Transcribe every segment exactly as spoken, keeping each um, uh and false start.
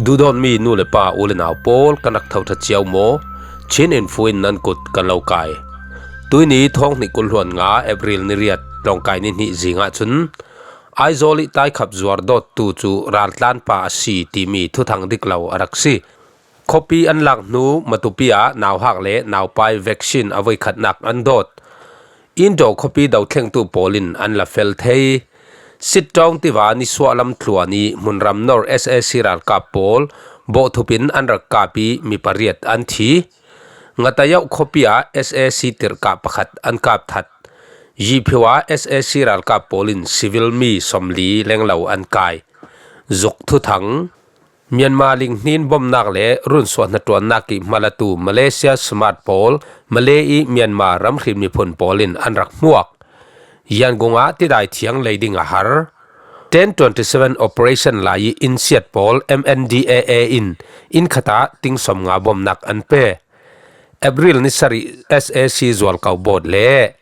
Duhdawtmi nu le pa u le nau pawl kan rak tho ṭha cio maw? Chin Info in nan kut kan lo kai. Tuini thawng hnih kul hluan nga April ni riat tlawngkai ni hnih zingah cun Aizawl i taikhap zuar dawttu cu raltlanpa a si timi thuthang dik lo a rak si. Khuapi an lak hnu Matupi ah nauhak le naupai vaccine a voikhatnak an dawt. Indo khuapi dothlengtu pawl in an la fel thei. Sittawng tiva nisuah lam tluan i hmunram nor S A C ralkap pawl bawhthup in an rak kap i mi pariat an thi. Ngatayauh khuapi ah S A C tirhkah pakhat an kap that. Yihphio ah S A C ralkap pawl in civil mi sawmli lenglo an kai. Zuk thuthang. Myanmar linghnin bomnak le runsuah hnaṭuannak i hmalatu Malaysia Smart pawl Malay i Myanmar ramhrin miphun pawl in an rak hmuak. Yangon ah tidai thiang lei ding a har. Ten twenty seven operation lai i insiat pawl M N D A A in inn khat ah ting sawmnga bomnak an pe. April ni sarih S A C zualko bawt le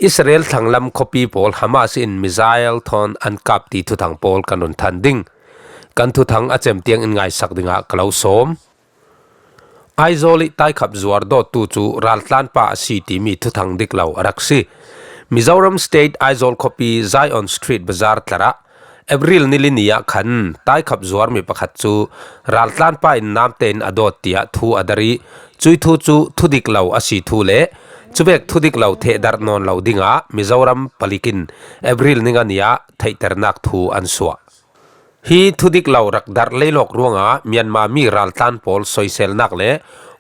Israel thlanglam khuapi pawl Hamas in missile thawn an kap ti thuthang pawl kan run than ding. Kan thuthang a cem tiang in ngaisak dingah ka lo sawm. Aizawl i taikhap zuar dawttu cu raltlanpa a si timi thuthang dik lo a rak si. Mizoram State Aizawl khuapi Zion Street Bazar tlarah April ni li ni ah khan taikhap zuarmi pakhat cu raltlanpa in nam tein a dawt tiah thu a dar i cui thu cu thudik lo a si thu le cuvek thudik lo thehdarh nawn lo dingah Mizoram palik in April ni nga ni ah theihternak thu an suah. Hi thudik lo rak darh leilawk ruangah Myanmar mi raltlan pawl soiselnak le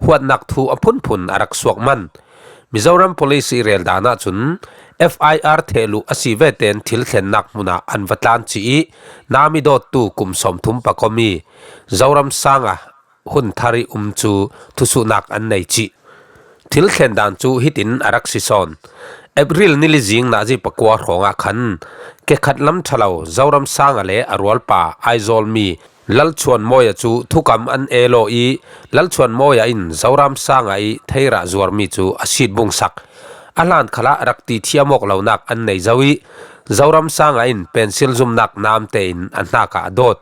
huatnak thu a phunphun a rak suak man. Mizoram Police i rel dan ahcun F I R thehluh a si vete'n thil thlennak hmun ah an va tlan ci i nam i dawttu kum sawmthum pakom i Zoram sang a hun thar i um cu thusuhnak an nei cih. Thil thlen dan cu hitin a rak si sawn. April ni li zing nazi pakua hrawngah khan kekhat lam ṭhalo Zoram sang a le a rualpa Aizawl mi Lalchuan Mawia cu thukam an elaw i Lalchuan Mawia in Zoram sang ah i theirah zuarmi cu a sit bungsak. A hlan khalah rak ti thiam awk lonak an nei zo i Zoram sang ah in pensil zumnak nam tein a hnak ah a dawt.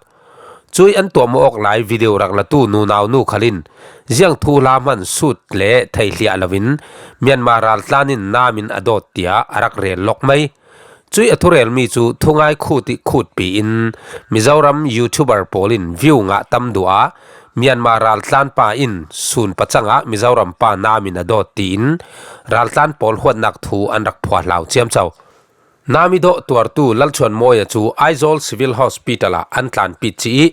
Cui an tuam awk lai video rak latu nunau nu khal in ziang thuhla hman sut le theihliah loin Myanmar raltlan in nam in a dawt tiah a rak rel lawk mai. Cui a thurelmi cu thungai khut i khutpi in Mizoram YouTuber pawl in view ngah tam duh ah Myanmar raltlanpa in sun pacang ah Mizoram pa nam in a dawt tiin raltlan pawl huatnak thu an rak phuahlau ciamco. Nam i dawh tuartu Lalchuan Mawia cu Aizawl Civil Hospital ah an tlanpit ci i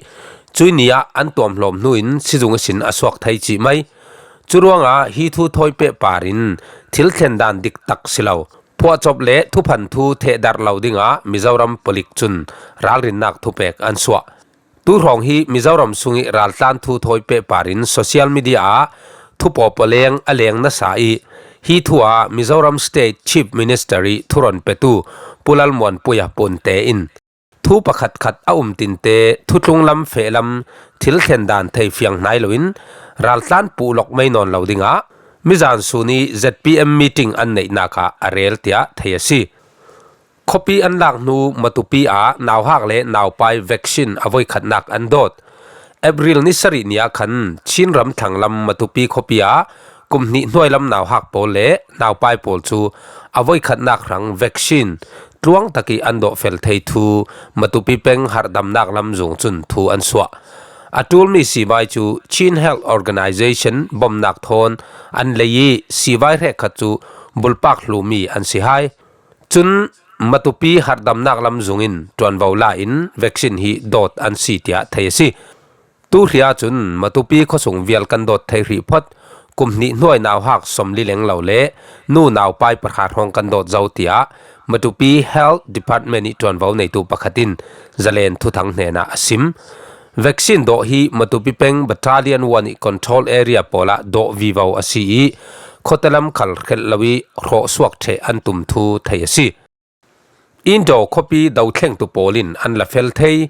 cui ni ah an tuamhlawm hnu in sizung ihsin a suak thei cih mai. Curuangah hi thu thawi pehpar in thil thlen dan diktak si lo. Phuahcop le thuphan thu thehdarh lo dingah Mizoram palik cun ralrinnak thupek an suah. Tuhrawng hi Mizoram sung i raltlan thu thawi pehpar in social media ah thupawp a leng a leng nasa i hi thu ah Mizoram State Chief Minister i thuron petu Pu Lalmuanpuia Punte in thu pakhatkhat a um tinte thutlung lam fehlam thil thlen dan thei fiang hnai loin raltlan puh lawk mai nawn lo dingah mizan sun i Z P M meeting an neihnak ah a rel tiah thei a si. Khuapi an lak hnu Matupi ah nauhak le naupai vaccine a voikhatnak an dawt. April ni sarih ni ah khan Chin ram thlanglam Matupi khuapi ah kum hnih hnuai lam nauhak pawl le naupai pawl cu a voikhatnak hrang vaccine tluang tak i an dawh fel thei thu Matupi peng harhdamnak lam zung cun thu an suah. A ṭulmi sivai cu Chin Health Organization bomnak thawn an lei i sivai hrekkhat cu bulpak hlumi an si hai. Cun Matupi harhdamnak lam zung in ṭuanvo la in vaccine hi dawt an si tiah thei a si. Tuhri ahcun Matupi khuasung vial kan dawt thei hrih phawt, kum hnih hnuai nauhak sawmli lenglo le nu naupai pahra hrawng kan dawt zo tiah Matupi Health Department i ṭuanvo neitu pakhat in Zalen thuthang hnenah a sim. Vaccine dawh hi Matupi peng Battalion one i control area pawl ah dawh vivo a si i khuate lam khal hrelh lo i hrawh suak ṭheh an tum thu thei a si. Indo khuapi dothlengtu pawl in an la fel thei.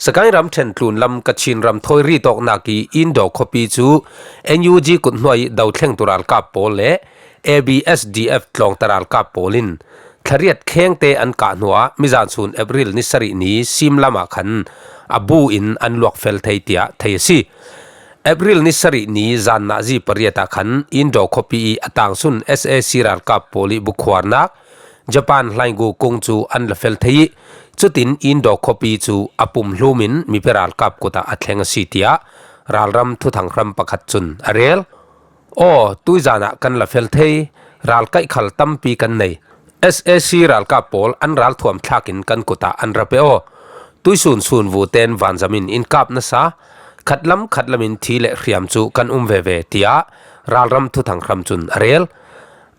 Sagaing ram ṭhen tlunlam Kachin ram thawi ritawknak i Indo khuapi cu N U G kut hnuai i dothlengtu ralkap pawl le A B S D F tlawngta ralkap pawl in thla riat khengte an kah hnuah mizan sun April ni sarih ni sim lamah khan a bu in an luak fel thei tiah thei a si. April ni sarih ni zan nahzi pariat ah khan Indo khuapi i a tangsun S A C ralkap pawl i bukhuarnak Japan hlaingu kung cu an la fel thei i, cutin Indo khuapi cu a pum hlumin mipi ralkap kut ah a thleng a si, tiah ralram thuthang hram pakhat cun a rel. Aw, tuizan ah kan la fel thei, ralkaih khal tampi kan nei. S A C ralkap pawl an ralthuam thlakin kan kut ah an ra pe aw. Tuisun sunvu ten vanzam in in kap nasa, khatlam khatlam in thi le hriam cu kan um veve, tiah ralram thuthang hram cun a rel.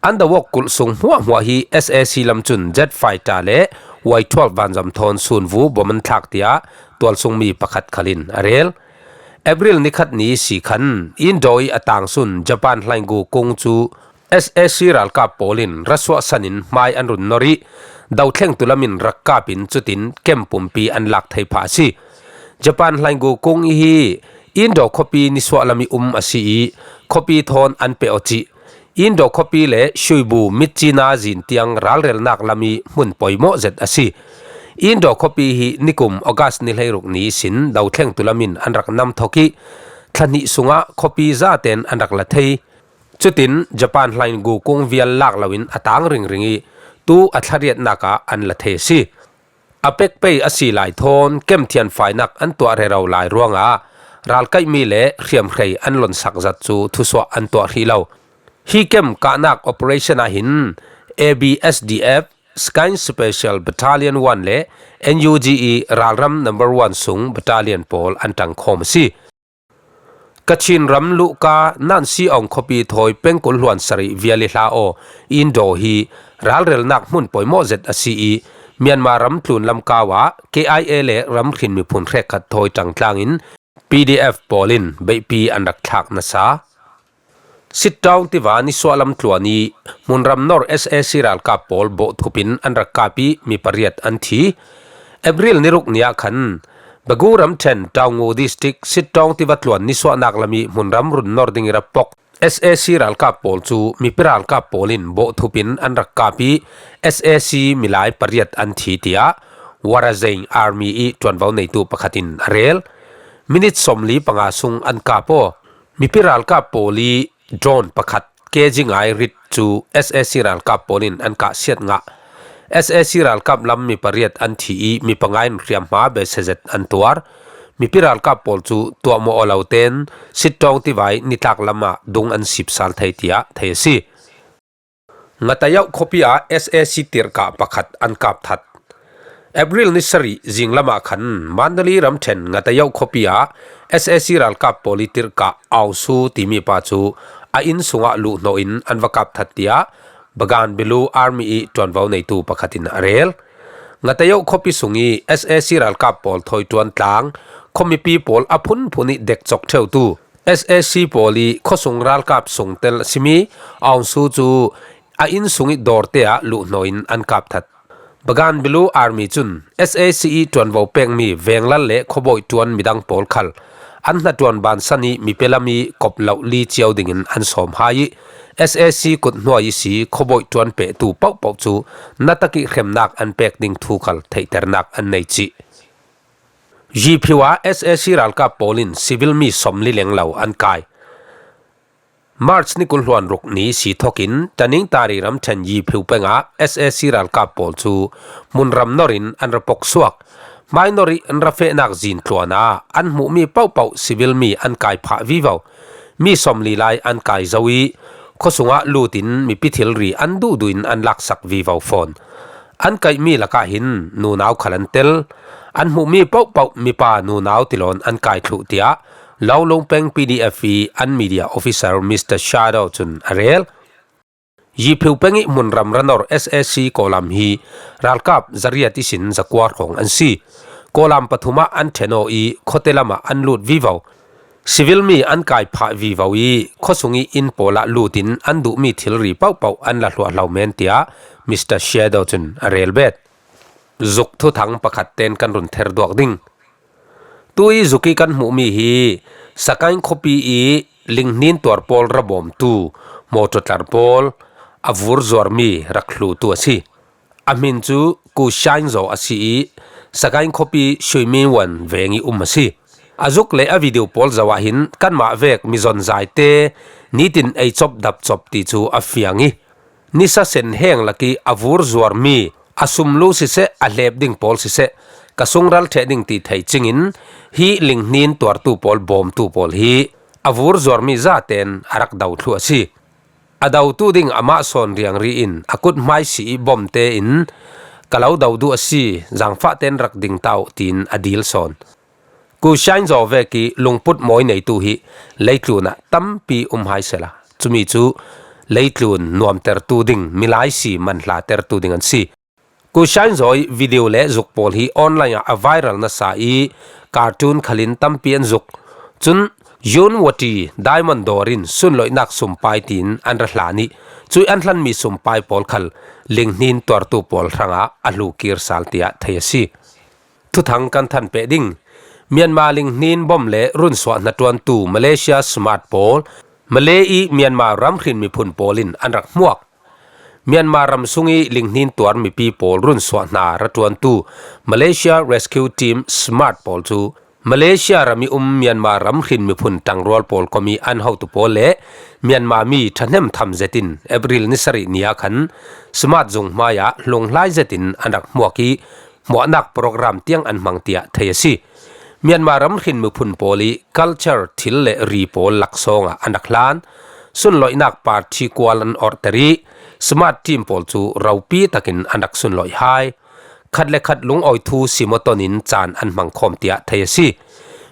An dawk kulh sung hmuahhmuah hi S A C lam cun jet fighter le Y twelve vanzam thawn sunvu bom an thlak, tiah tualsungmi pakhat khal in a rel. April ni khat ni si khan Indo i a tangsun Japan hlaingu kung cu S A C ralkap pawl in ra suahsan in hmai an run nor i, dothlengtu lam in rak kap in cutin kem pumpi an lak thei phah a si. Japan hlaingu kung i hi Indo khuapi nisuah lam i um a si i, khuapi thawn an pe aw cih. Indo khuapi le Shuibu mitcina zin tiang ralrelnak lam i hmun poimawh zet a si. Indo khuapi hi nikum August ni hleiruk ni sin dothlengtu lam in an rak nam thok i, thla hnih sungah khuapi zaten an rak la thei. Cutin Japan hlaingu kung vial lak loin a tang ringring i, tu a thla riatnak ah an la thei a si. A pek pei a si lai thawn kemthian fainak an tuah rero lai ruangah ralkaihmi le hriamhrei an lonsak zat cu thusuah an tuah hrih lo. Hi kem kahnak operation ah hin A B S D F, Sky Special Battalion one le N U G i ralram number one sung battalion pawl an ṭangkhawm a si. Kachin ram Luhka Nansi Aung khuapi thawi pengkul hluan sarih vial i hla aw Indo hi ralrelnak hmun poimawh zet a si i, Myanmar ram tlun lam kau ah K I A le ramhrin miphun hrekkhat thawi ṭangtlang in P D F pawl in beihpi an rak thlak nasa. Sittawng tiva nisuah lam tluan i hmunram nor S A C ralkap pawl bawhthup in an rak kap i mi pariat an thi. April ni ruk ni ah khan Bagu ramṭhen Taungu District Sittawng tiva tluan nisuahnak lam i hmunram run nor ding i ra pok S A C ralkap pawl cu mipi ralkap pawl in bawhthup in an rak kap i, S A C milai pariat an thi, tiah Warazeng Army i ṭuanvo neitu pakhat in a rel. Minit sawmli panga sung an kap aw. Mipi ralkap pawl i drone pakhat K G ngai rit cu S A C ralkap pawl in an kahsiat ngah. S A C ralkap lam mi pariat an thi i mi panga in hriamhma besia zet an tuar. Mipi ralkap pawl cu tuahmawh aw lo tein Sittawng tivai nitlak lam ah dung an sipsal thei, tiah thei a si. Ngatayauh khuapi ah S A C tirhkah pakhat an kap that. April ni sarih zinglam ah khan Mandalay ramṭhen Ngatayauh khuapi ah S A C ralkap pawl i tirhkah Aung Su timi pa cu a inn sungah luhhnawh in an va kap that, tiah Bagan Bilu Army i ṭuanvo neitu pakhat in a rel. Ngatayauh khuapi sung i S A C ralkap pawl thawi ṭuan tlang khuamipi pawl a phunphun i dekcok ṭheutu S A C pawl i khuasung ralkap sungtel a simi Aung Su cu a inn sung i dawrte ah luhhnawh in an kap that. Bagan Bilu Army cun S A C i ṭuanvo pekmi venglal le khuabawi ṭuan midang pawl khal an hnaṭuan bansan i mipi lam i kop loh li cio dingin an sawm hai i S A C kut hnuai i si khuabawi ṭuan pehtu pohpoh cu natak i hremnak an pek ding thu khal theihternak an nei cih. Yiphiu ah S A C ralkap pawl in civil mi sawmli lenglo an kai. March ni kul hluan ruk ni si thokin Taningtari ramṭhen Yiphiu peng ah S A C ralkap pawl cu hmunram nor in an ra pok suak. Hmai nor i an ra fehnak zin tluan ah an hmuhmi pohpoh civil mi an kai phah vivo. Mi sawmli lai an kai zo i khuasung ah lut in mipi thilri an duhduh in an laksak vivo fawn. An kaihmi lakah hin nunau khal an tel. An hmuhmi pohpoh mipa nunau tilawn an kai thluh, tiah Lawngtlung peng P D F i an media officer Mister Shadow cun a rel. Yiphiu peng i hmunram ra nor S A C Kawlam hi ralkap zariat ihsin zakua hrawng an si. Kawlam pathum ah an ṭhen aw i khuate lam ah an lut vivo. Civil mi an kai phah vivo i khuasung i inn pawl ah lut in an duhmi thilri pohpoh an la hluahhlo men, tiah Mister Shadow cun a rel bet. Zuk thuthang pakhat tein kan run ther duak ding. Tu i zuk i kan hmuhmi hi Sakaing khuapi i linghnin tuar pawl ra bawmtu mawṭaw tlar pawl a vur zuarmi rak hlutu a si. A hmin cu Ku Shainzaw a si i, Sagaing khuapi Shuimiwan veng i um a si. A zuk le a video pawl zoh ah hin kanmah vek mi zonzaite nitin ei cop dap cop ti cu a fiang i, nisa sen heng lak i a vur zuarmi, a sumlu siseh, a hlep ding pawl siseh, ka sungral ṭheh ding ti thei cingin hi linghnin tuartu pawl bawmtu pawl hi a vur zuarmi zaten a rak do thluh a si. A dotu ding amah sawn riangri in a kut hmaisi i bawmte in ka lo do duh a si, zangfah ten rak ding ta uh, tiin a dil sawn. Ku Shainzaw vek i lungput mawi neitu hi leitlun ah tampi um hai sehla, cumi cu leitlun nuamtertu ding, milai si manhlatertu ding an si. Ku Shainzaw i video le zuk pawl hi online ah a viral nasa i cartoon khalin tampi an zuk. Cun Yunwati Diamond dawr in sunlawihnak sumpai tiin an ra hlan i, cui an hlanmi sumpai pawl khal linghnin tuartu pawl hrangah a hlukir sal tiah thei a si. Thuthang kan than peh ding. Myanmar linghnin bom le runsuah hnaṭuantu Malaysia Smart pawl, Malay i Myanmar ramhrin miphun pawl in an rak hmuak. Myanmar ram sung i linghnin tuar mipi pawl runsuah hna ra ṭuantu Malaysia Rescue Team Smart pawl cu Malaysia ram i um Myanmar ramhrin miphun ṭangrual pawl kom i an hotu pawl le Myanmar mi ṭhahnem tham zetin April ni sarih ni ah khan Smart zung hmai ah hlunghlai zetin an rak hmuak i, hmuahnak program tiang an hmang tiah thei a si. Myanmar ramhrin miphun pawl i culture thil le ri pawl laksawng ah an rak hlan. Sunlawihnak party kual an orhter i, Smart team pawl cu ropi takin an rak sunlawih hai. Khat le khat lungawi thu sim aw ton in caan an hmang khawm tiah thei a si.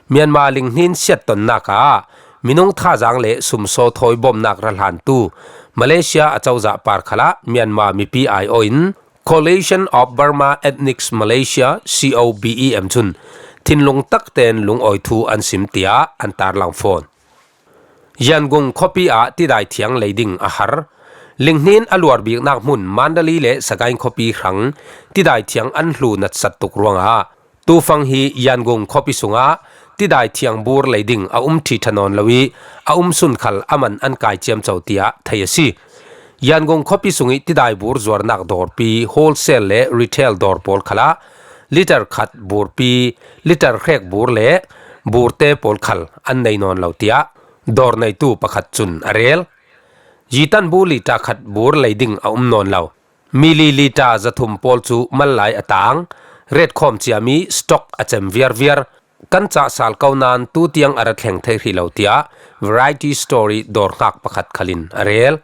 Myanmar linghnin siat tonnak ah minung thazaang le sumsaw thawi bawmnak ra hlantu Malaysia acozah par khalah Myanmar mipi aiawh in Coalition of Burma Ethnics Malaysia, C O B E M, cun thinlung takten lungawi thu an sim tiah an tarlang fawn. Yangon khuapi ah tidai thiang lei ding a har. Linghnin a luar biknak hmun Mandalay le Sagaing khuapi hrang tidai thiang an hlu natsat tuk ruangah tufang hi Yangon khuapi sungah tidai thiang bur lei ding a um ṭhi ṭha nawn lo i, a um sun khal a man an kai ciamco tiah thei a si. Yangon khuapi sung i tidai bur zuarnak dawrpi, wholesale le retail dawr pawl khalah liter khat burpi, liter hrek bur le burte pawl khal an nei nawn lo tiah dawr neitu pakhat cun a rel. Yitan bu liter khat bur lei ding a um nawn lo. Milliliter zathum pawl cu mal lai a tang, ret khawm ciami stock a cem viarviar. Kan cah sal ko nain tu tiang a ra thleng thei hrih lo tiah Variety Store i dawrhngak pakhat khalin a rel.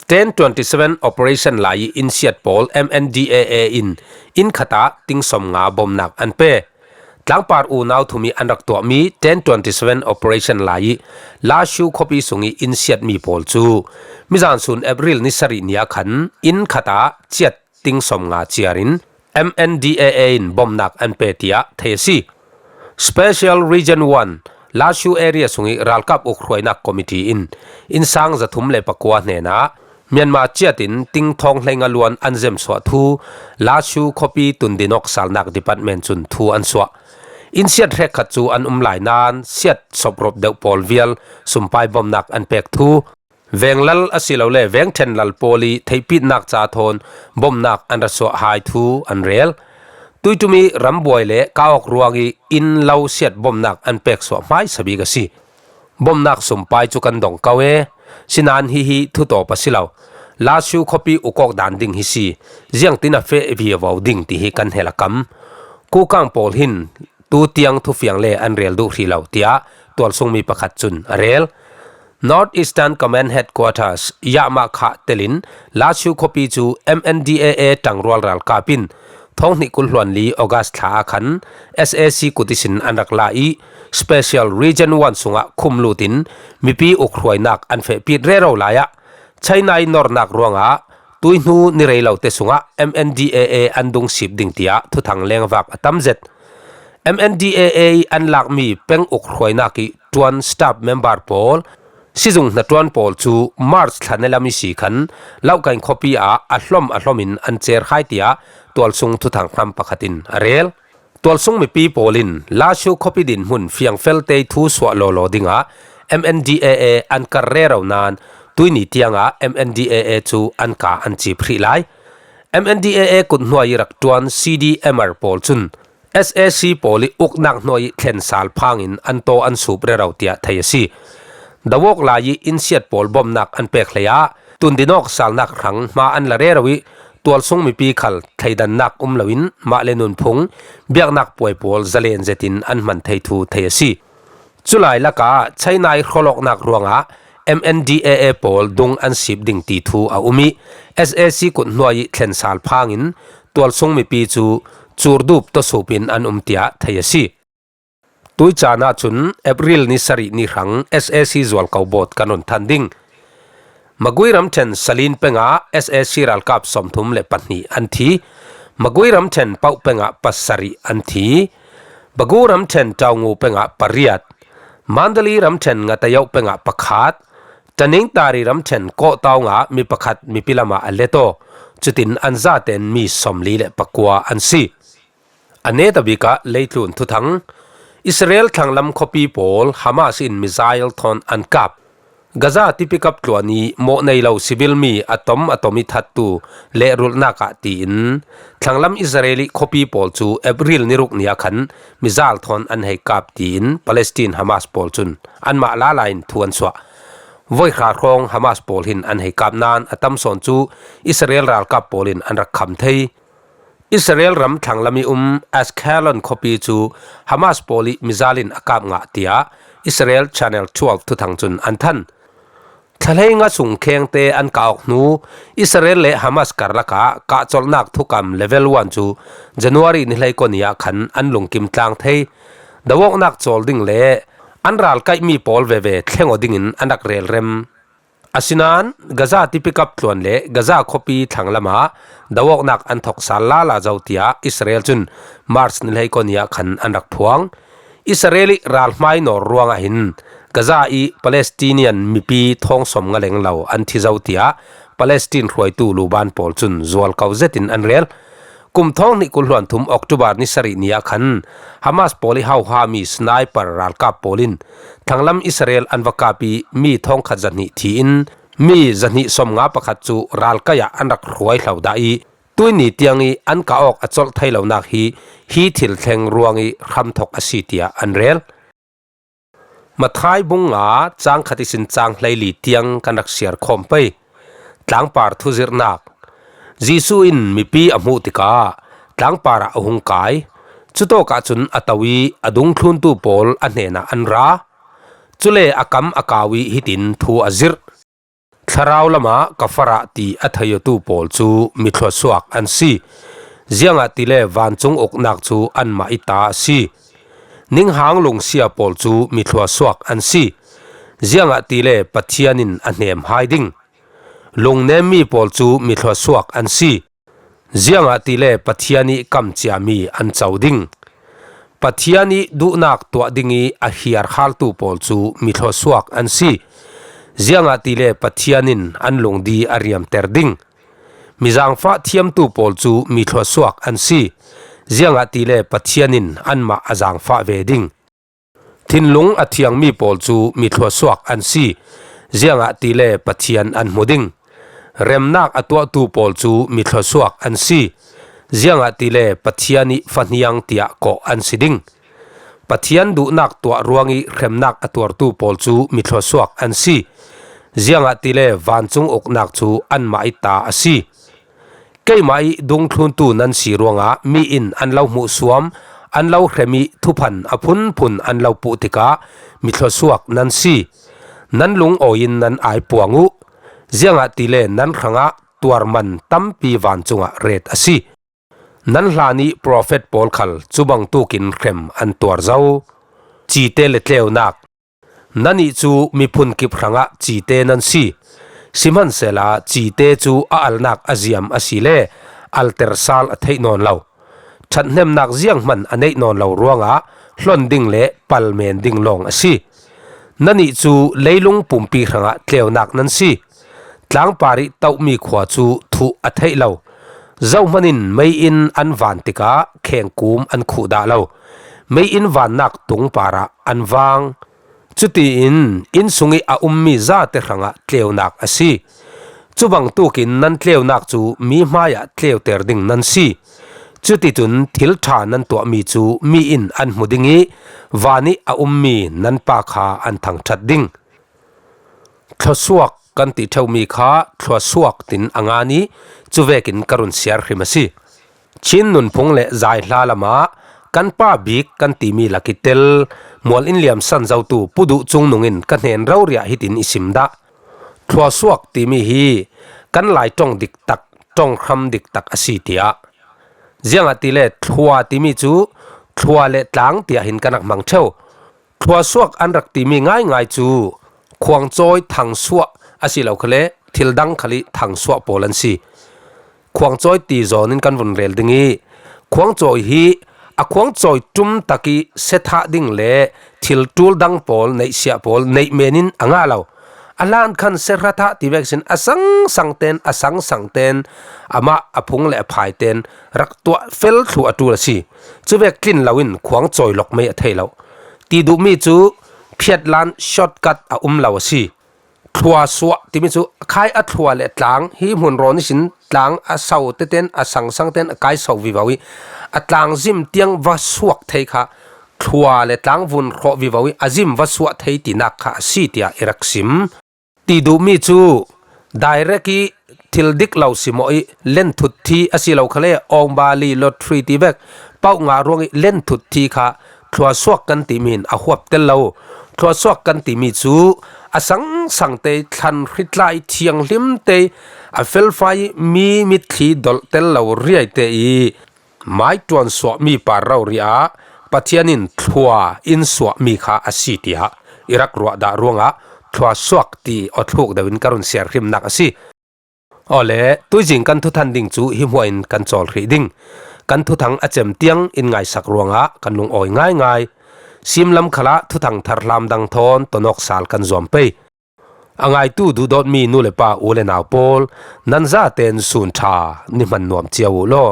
Ten twenty seven operation lai i insiat pawl M N D A A in inn khat ah ting sawmnga bawmnak an pe. Tlangpar unau thum i an rak tuahmi ten twenty seven operation lai i Lashu khuapi sung i insiatmi pawl cu mizan sun April ni sarih ni ah khan inn khat ah ciat ting sawmnga ciar in M N D A A in bawmnak an pe tiah thei a si. Special Region One, Lashu Area sung i ralkap ukhruainak committee in innsang zathum le pakua hnenah Myanmar ciat in ting thawng hleinga luan an zemsuah thu Lashu khuapi tundinawk salnak department cun thu an suah. Insiat hrekkhat cu an um lai nain siat sawprop deuh pawl vial sumpai bawmnak an pek thu, venglal asilole vengṭhen lal pawl i theihpitnak ca thawn bawmnak an ra suah hai thu an rel. Tuiṭum i rambuai le kawk ruang i inn lo siat bawmnak an pek suah hmaisa bik a si. Bawmnak sumpai cu kan dong ko e, sinain hihi thutawp a si lo. Lashu khuapi ukawk dan ding hi si, ziangtin a feh vivo ding ti hi kan hel a kam. Kukang pawl hin tu tiang thufiang le an rel duh hrih lo, tiah tualsungmi pakhat cun a rel. North Eastern Command Headquarters Yahma Khah telin Lashu khuapi cu M N D A A ṭangrual ralkap in thawng hnih kul hluan li August thla ah khan S A C kut ihsin an rak la i Special Region One sungah khum lut in mipi ukhruainak an fehpit rero lai ah China i nornak ruangah tuihnu ni rei lote sungah M N D A A an dungsip ding tiah thuthang lengvak a tam zet. M N D A A an lakmi peng ukhruainak i ṭuan staff member pawl, sizung hnaṭuan pawl cu March thla ni lam i si khan Laukain khuapi ah a hlom a hlom in an cer hai tiah tualsung thuthang hram pakhat in a rel. Tualsung mipi pawl in Lashu khuapi dinhmun fiangfel te thu suah lawlaw dingah M N D A A an kar rero nain tuini tiangah M N D A A cu an ka an cip hrih lai. M N D A A kut hnuai ih rak ṭuan C D M R pawl cun S A C pawl ih uknak hnuai ih thlen sal phangin an taw an sup rero tiah thei a si. Dawawk lai ih insiat pawl bawmhnak an pek hlei ah tundinawk salnak hrang hma an la rero ih tualsung mipi khal thleidannak um loin mah le nunphung biaknak puai pawl zalen zetin an hman thei thu thei a si. Culai lakah China ih hrawlawknak ruangah M N D A A pawl dung an sip ding ti thu a um ih S A C kut hnuai ih thlen sal phangin tualsung mipi cu curdup tawsup in an um tiah thei a si. Tuicaan ahcun April ni sarih ni hrang S A C zualko bawt kan run than ding. Magui ramṭhen Salin pengah S A C ralkap sawmthum le pahnih an thi. Magui ramṭhen Pauh pengah pasarih an thi. Bagu ramṭhen Taungu pengah pariat. Mandali ramṭhen Ngatayoh pengah pakhat. Taningtari ramṭhen Kawhtaung ah mi pakhat mipi lamah a let aw. Cutin an zaten mi sawmli le pakua an si. A netabik ah leitlun thuthang. Israel thlanglam khuapi pawl Hamas in missile thawn an kap. Gaza tipikap tluan ih mawh nei lo civil mi a tom a tom ih thattu lehrulhnak ah tiin thlanglam Israel ih khuapi pawl cu April ni ruk ni ah khan missile thawn an hei kap tiin Palestine Hamas pawl cun anmah lala in thu an suah. Voihra hrawng Hamas pawl hin an hei kap nain a tam sawn cu Israel ralkap pawl in an rak kham thei. Israel ram thlanglam ih um Ashkelon khuapi cu Hamas pawl ih missile in a kap ngah, tiah Israel Channel twelve thuthang cun an than. Thla hleinga sung khengte an kah awk hnu Israel le Hamas karlak ah kahcolhnak thukam level one cu January ni hleikua ni ah khan an lungkim tlang thei. Dawawknak cawl ding le an ralkaihmi pawl veve thleng aw dingin an rak relrem. Asinain Gaza tipikap tluan le Gaza khuapi thlanglam ah dawawknak an thok sal lala zo, tiah Israel cun March ni hleikua ni ah khan an rak phuang. Israel ih ralhmai nawl ruangah hin Gaza ih Palestinian mipi thawng sawmnga leng lo an thi zo, tiah Palestine hruaitu luban pawl cun zualko zetin an rel. Kum thawng hnih kul hluan thum October ni sarih ni ah khan Hamas pawl ih hauhami sniper ralkap pawl in thlanglam Israel an va kap ih mi thawngkhat zahnih thi in mi zahnih sawmnga pakhat cu ralkai ah an rak hruai hlo dah ih tuihni tiang ih an kah awk a colh thei lonak hi hi thil thleng ruang ih hramthok a si, tiah an rel. Matthai bung nga cang khat ihsin cang hleili tiang kan rak siar khawm pei. Tlangpar thuzirhnak. Jesuh in mipi a hmuh tikah tlangpar ah a hung kai. Cutawk ahcun a to ih a dungthluntu pawl a hnenah an ra. Cule a kam a kau ih hitin thu a zirh. Thlarau lamah ka farah ti a thei awtu pawl cu mi thluasuak an si, ziangahtile vancung uknak cu anmah ih ta a si. Ninghang lungsia pawl cu mi thluasuak an si, ziangahtile Pathian in a hnem hai ding. Lungnemmi pawl cu mi thluasuak an si, ziangahtile Pathian ih kam ciami an co ding. Pathian ih duhnak tuah ding ih a hiarhaltu pawl cu mi thluasuak an si, ziangahtile Pathian in an lungdi a riamter ding. Mi zaangfah thiamtu pawl cu mi thluasuak an si, ziangahtile Pathian in anmah a zaangfah ve ding. Thinlung a thiangmi pawl cu mi thluasuak an si, ziangahtile Pathian an hmu ding. Remnak a tuahtu pawl cu mi thluasuak an si, ziangahtile Pathian ih fahniang tiah kawh an si ding. Pathian duhnak tuah ruang ih hremnak a tuartu pawl cu mi thluasuak an si, ziangahtile vancung uknak cu anmah ih ta a si. Keimah ih dungthluntu nan si ruangah mi in an lo hmuhsuam, an lo hrem ih thuphan a phunphun an lo puh tikah mi thluasuak nan si. Nan lungawi in nan ai puang uh, ziangahtile nan hrangah tuarman tampi vancungah ret a si. Nan hlan ih profet pawl khal cubangtuk in hrem an tuar zo. Cite le tleunak. Nannih cu miphun kip hrangah cite nan si. Sihmanhsela cite cu a alnak a ziam asile alter sal a theih nawn lo. Ṭhathnemnak zianghman a neih nawn lo ruangah hlon ding le palmen ding lawng a si. Nannih cu leilung pumpi hrangah tleunak nan si. Tlangpar ih tohmi khua cu thuh a theih lo. Zohman in mei-inn an van tikah khengkum an khuh dah lo. Mei-inn vannak tung parah an vang. Cutiin inn sungih a ummi zate hrangah tleunak a si. Cubangtukin nan tleunak cu mi hmaiah tleuter ding nan si. Cuticun thil ṭha nan tuahmi cu mi in an hmu ding ih, van ih a ummi nan Pa kha an thangṭhat ding. Thluasuak kan ti ṭheumi kha thluasuak tin a ngan ih, cuvekin ka run siar hrim a si. Chin nunphung le zaihla lamah kan pa bik kan timi lak ih tel, mual in liamsan zotu Pu Duh Cung Nung in ka hnen rori ah hitin i sim dah. Thluasuak timi hi kan Lai ṭong diktak, ṭong hram diktak a si, tiah. Ziangahtile thlua timi cu thlua le tlang tiah hin kan rak hmang ṭheu. Thluasuak an rak timi ngaingai cu khuangcawi, thangsuah a si lo khale thil dang khal ih thangsuah pawl an si. Khuangcawi ti zawn in kan vun rel ding ih, khuangcawi hi a khuangcawi ṭum tak ih siathah ding le thil ṭul dang pawl, neihsiah pawl neih men in a ngah lo. A hlan khan siathah ti vek sin a sangsang ten, a sangsang ten, amah a phung le a phai ten rak tuah fel thluh a ṭul a si. Cuvek tlin loin khuangcawi lawk mei a thei lo. Ti duhmi cu phiatlan, shortcut a um lo a si. Thluasuah timi cu khai a thlua le tlang hi hmunrawn ihsin tlang a so teten, a sangsang ten a kaiso vivo ih a tlang zim tiang va suak thei kha thlua le tlang vun hrawh vivo ih a zim va suah thei tinak kha a si, tiah i rak sim. Ti duhmi cu direct ih thil dik lo simawh ih lenthut thi a si lo khale, awngbali, lottery ti vek pauh ngah ruangih lenthut thi kha thluasuak kan timi in a huap tel lo. Thluasuak kan timi cu a sangsang te, thlan hritlai thianghlim te, a felfai ih mi mitthli dolh tel lo riai te ih maiṭuan suahmi par rori ah Pathian in thlua in suahmi kha a si, tiah i rak ruah dah ruangah thluasuak ti aw thluk deuh in ka run siar hrimnak a si. Awle, tuizing kan thuthang ding cu hi hmuah in kan cawl hrih ding. Kan thuthang a cem tiang in ngaisak ruangah kan lungawi ngaingai. Simlam khalah thuthang tharhlam dang thawn tonawk sal kan zuam pei. A ngaitu duhdawtmi nu le pa, u le nau pawl, nan zaten sun ṭha ni hman nuam cio uh law.